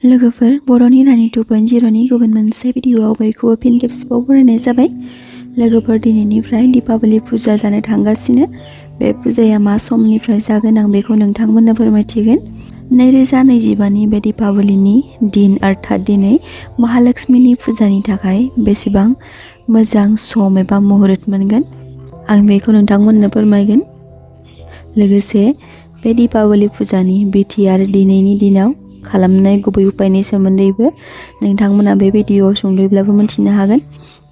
लोगोफोर बर'नि रानि 2.0 नि गुबुन मोनसे भिडिअआव बयखौबो फिन खेबसेबाव बरायनाय जाबाय। लोगोफोर दिनैनिफ्राय दीपावली फुजा जानो थांगासिनो। बे फुजाया मा समनिफ्राय जागोन आं बेखौ नोंथांमोननो फोरमायथिगोन। 2025 नि बे दीपावलीनि दिन अर्थात दिनै महालक्ष्मीनि फुजानि थाखाय बेसेबां मोजां सम एबा मुहुर्त मोनगोन आं बेखौ नोंथांमोननो फोरमायगोन। लोगोसे बे दीपावली फुजानि बिथि आरो दिनैनि दिनाव खालामनाय गुबै उपायनि सोमोन्दैबो नोंथांमोना बे भिडिअआव सुंद'यैब्लाबो मिथिनो हागोन।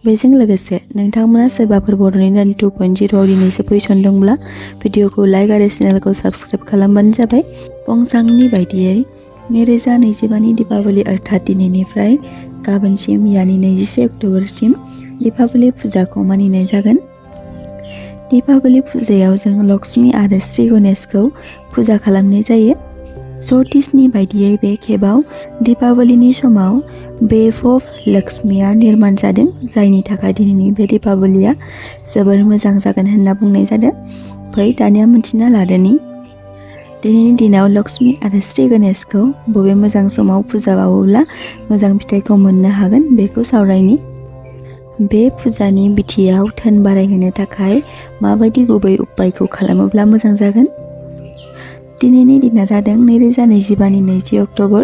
बेजों लोगोसे नोंथांमोना सोरबाफोर बर'नि रानि 2.0 आव दिनैसो फैसन दंब्ला भिडिअखौ लाइक आरो चेनेलखौ साबस्क्राइब खालामबानो जाबाय। पंचांगनि बायदियै 2025 नि दीपावली अर्थात दिनैनिफ्राय गाबोनसिम यानि 21 अक्ट'बरसिम दीपावली फुजाखौ मानिनाय जागोन। दीपावली फुजायाव जों लक्ष्मी आरो श्री गणेशखौ फुजा खालामनाय जायो। ज्योतिषनि बायदियै बे खेबाव दीपावलीनि समाव बेफ अफ लक्ष्मीया निर्माण जादों, जायनि थाखाय दिनैनि बे दीपावलीया जोबोर मोजां जागोन होनना बुंनाय जादों। फै दानिया मिथिना लादोनि दिनैनि दिनाव लक्ष्मी आरो श्री गणेशखौ बबे मोजां समाव फुजा बावोब्ला मोजां फिथाइखौ मोननो हागोन बेखौ सावरायनि। बे फुजानि बिथियाव धोन बारायहोनो थाखाय माबायदि गुबै उपायखौ खालामोब्ला मोजां जागोन। दिनैनि दिना जादों 2025 नि 20 अक्ट'बर।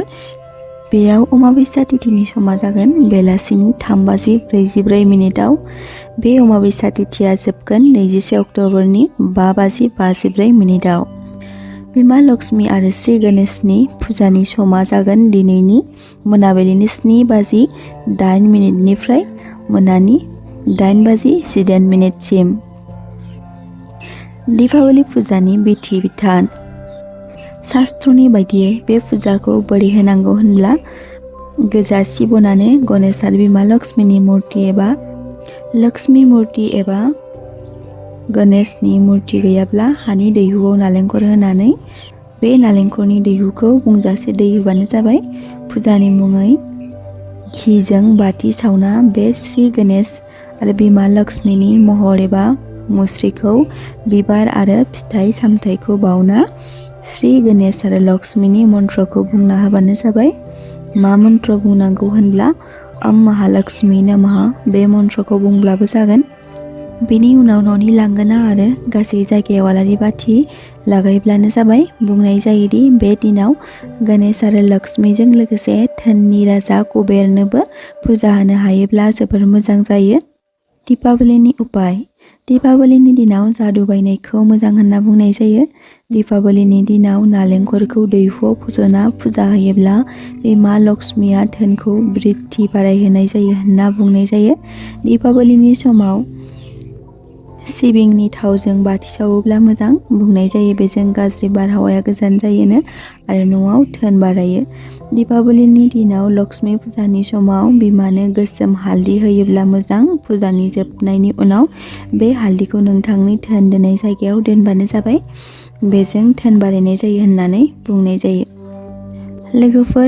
बेयाव अमाबैसा तिथिनि समा जागोन बेलासिनि 3:44 बे अमाबैसा तिथिया जोबगोन 21 अक्ट'बरनि 5:54 बिमा लक्ष्मी आरो श्री गणेशनि फुजानि समा जागोन दिनैनि मोनाबिलिनि 7:08 निफ्राय मोनानि 8:18 सिम। दीपावली फुजानि बिथि बिधान शास्त्रनि बायदियै बे फुजाखौ बोरै होनांगौ होनब्ला गोजा सि बनानै गणेश आरो बिमा लक्ष्मीनि मुर्ति एबा गणेशनि मुर्ति गैयाब्ला हानि दैहुआव नालेंखर होनानै बे नालेंखरनि दैहुखौ बुंजासे दै होबानो जाबाय। फुजानि मुङै घिजों बाथि सावना बे श्री गणेश आरो बिमा लक्ष्मीनि महर एबा मुस्रिखौ बिबार आरो फिथाइ सामथाइखौ बावना श्री गणेश आरो लक्ष्मीनि मन्त्रखौ बुंना होबानो जाबाय। मा मन्त्र बुंनांगौ होनब्ला ओम महालक्ष्मी नमः बे मन्त्रखौ बुंब्लाबो जागोन। बेनि उनाव न'नि लांगोना आरो गासै जायगायाव आलारि बाथि लागायब्लानो जाबाय। बुंनाय जायोदि बे दिनाव गणेश आरो लक्ष्मीजों लोगोसे धोननि राजा कुबेरनोबो फुजा होनो हायोब्ला जोबोर मोजां जायो। दीपावलीनि उपाय दीपावलीनि दिनाव जादु बायनायखौ मोजां होनना बुंनाय जायो। दीपावलीनि दिनाव नालेंखरखौ दैहुआव फज'ना फुजा होयोब्ला बिमा लक्ष्मीया धोनखौ बृद्धि बारायहोनाय जायो होनना बुंनाय जायो। दीपावलीनि समाव सिबिंनि थावजों बाथि सावोब्ला मोजां बुंनाय जायो। बेजों गाज्रि बारहावाया गोजान जायोनो आरो न'आव धोन बारायो। दीपावलीनि दिनाव लक्ष्मी फुजानि समाव बिमानो गोसोम हालदै होयोब्ला मोजां। फुजानि जोबनायनि उनाव बे हालदैखौ नोंथांनि धोन दोननाय जायगायाव दोनबानो जाबाय। बेजों धोन बारायनाय जायो होननानै बुंनाय जायो। लोगोफोर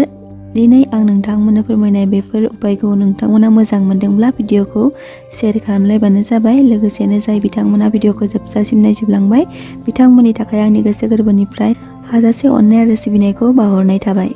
दिनै आं नोंथांमोननो फोरमायनाय बेफोर उपायखौ नोंथांमोना मोजां मोनदोंब्ला भिडिअखौ शेयार खालामलायबानो जाबाय। लोगोसेनो जाय बिथांमोना भिडिअखौ जोबजासिम नायजोबलांबाय बिथांमोननि थाखाय आंनि गोसो गोरबोनिफ्राय हाजासे अननाय आरो सिबिनायखौ बावहरनाय थाबाय।